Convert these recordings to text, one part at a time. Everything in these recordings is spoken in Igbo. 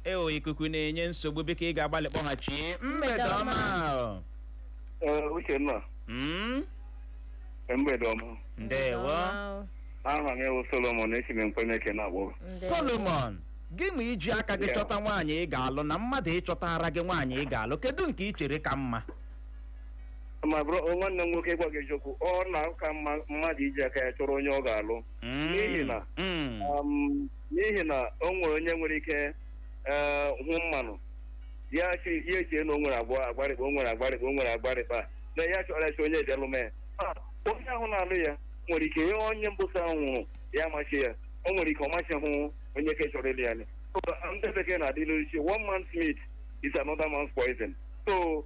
Eo, ikuku na-enye nsogbu. Biko, ị ga-agbalị kpọghachi. Mgbede ọma. Ee, Uchenna. Mgbede ọma. Ndewo. Aha m ewu Solomon, esi m Mkpemeke na-akpọ. Solomon, gị ma iji aka gị chọta nwaanyị ị ga-alụ na mmadụ ịchọtara gị nwaanyị ị ga-alụ, kedu nke ị chere ka mma? Ma bụrụ nwanne m nwoke, gwa gị eziokwu, ọ na-aka mma mmadụ iji aka ya chọrọ onye ọ ga-alụ. N'ihi na o nwere onye nwere ike hụ mmanụ ya ya echee na o nwere agwa agbarịkpa, o nwere agbarịkpa, o nwere agbarịkpa, na ya chọrọ achọ onye bịalụ mee. Onye ahụ na-alụ ya nwere ike ihe onye mbụsa ahụ nwụrụ ya amachi ya, o nwere ike ọ machi hụ onye ke chọrọ ịlụ ya. So, ndị bekee na-adị n'isi, one man's meat is another man's poison. So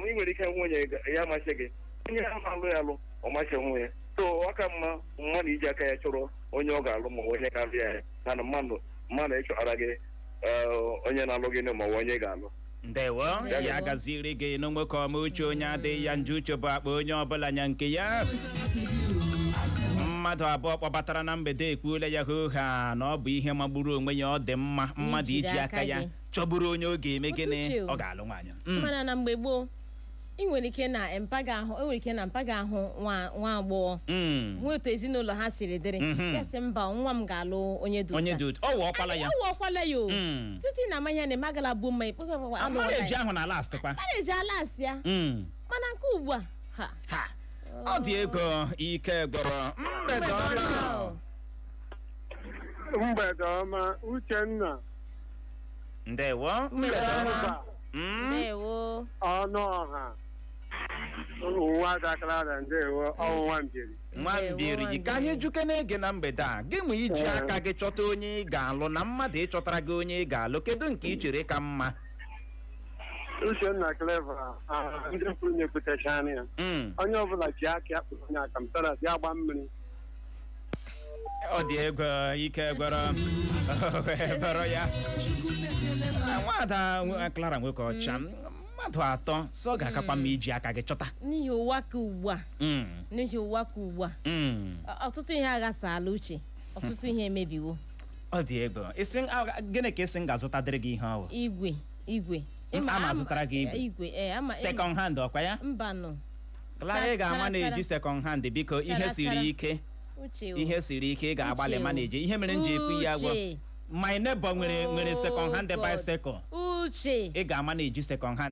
ị nwere ike nwunye ya amasị gị, onye ahụ na-alụ ya alụ ọ masị hụ ya. So ọ ka mma mmadụ iji aka ya chọrọ onye ọ ga-alụ ma ọ bụ onye ga-alụ ya na mmadụ ịchọtara gị onye na-alụ gị ma ọ bụ onye ga-alụ. Ndewo. Ndewo. Ya gaziri gị n'nwoke ọma. Uche onye adịghị ya njọ, uche bụ akpa onye ọbụla nya nke ya. Mmadụ abụọ kpọbatara na mgbede ekwuola ya hoo ha na ọ bụ ihe magburu onwe ya, ọ dị mma mmadụ Ijiri iji aka aka ya gị. chọburu onye ọ ga-eme gịnị? Uche o. Ọ ga-alụ nwaanyị. Mana na mgbe gboo, ị nwere ike na mpaga ahụ, e nwere ike na mpaga ahụ nwa agbọghọ hụ otu ezinụlọ ha siri dịrị, ya sị, "Mba, nwa m ga-alụ onye dị Onye otu dị otu ọ wụọkwala ya. a." Ọ wụọkwala ya o. Tutu ị na-ama ihe na-eme, agala bụ mma ikpe. Marriage ahụ na last kwa. Marriage alas ya. Mana nke ugbu a, ha. Ha, ọ dị ego, ike gwọrọ. Mgbede ọma. Mgbede ọma, Uchenna. Ndewo, mgbede ọma. Mba. Ndewo. Ọnụ ọha nwa dakara, ndewo, ọnwụnwa mbiri. Nwa mbiri, ka anyị juke na-ege na mgbede a. Gị nwe iji aka gị chọta onye ị ga-alụ na mmadụ ịchọtara gị onye ị ga-alụ, kedu nke ị chere ka mma? Uchenna, Clever, ndị kwuru na-ekwutechara ya. Onye ọbụla ji aka ya kpụrụ onye aka mtara bịa gba mmiri. Ọ dị ego, ike gwọrọ wee bụrụ ya. Nwada Clara nwoke ọcha, mmadụ atọ so ọ ga-akakwa mma iji aka gị chọta. N'ihi ụwa ka ugbu a. N'ihi ụwa ka ugbu a. Ọtụtụ ihe aghasala, Uche, ọtụtụ ihe emebiwo. Ọ dị ego. Isi gịnị ka isi m ga-azụta dịrị gị ihe ọwụ? Igwe, igwe. Ama azụtara gị igwe? Igwe, ee, ama. Second hand, ọkwa ya? Mba nọ. Clara, ị ga-ama Chara, na-eji second hand, biko, ihe Chara, siri chara. ike. Uche o. Ihe siri ike, ị ga-agbalị Uche o. manage. Ihe mere m ji ekwu ya bụ Uche. my neighbor nwere Oh second hand God. bicycle. Uche. Ị ga-ama na-eji second hand.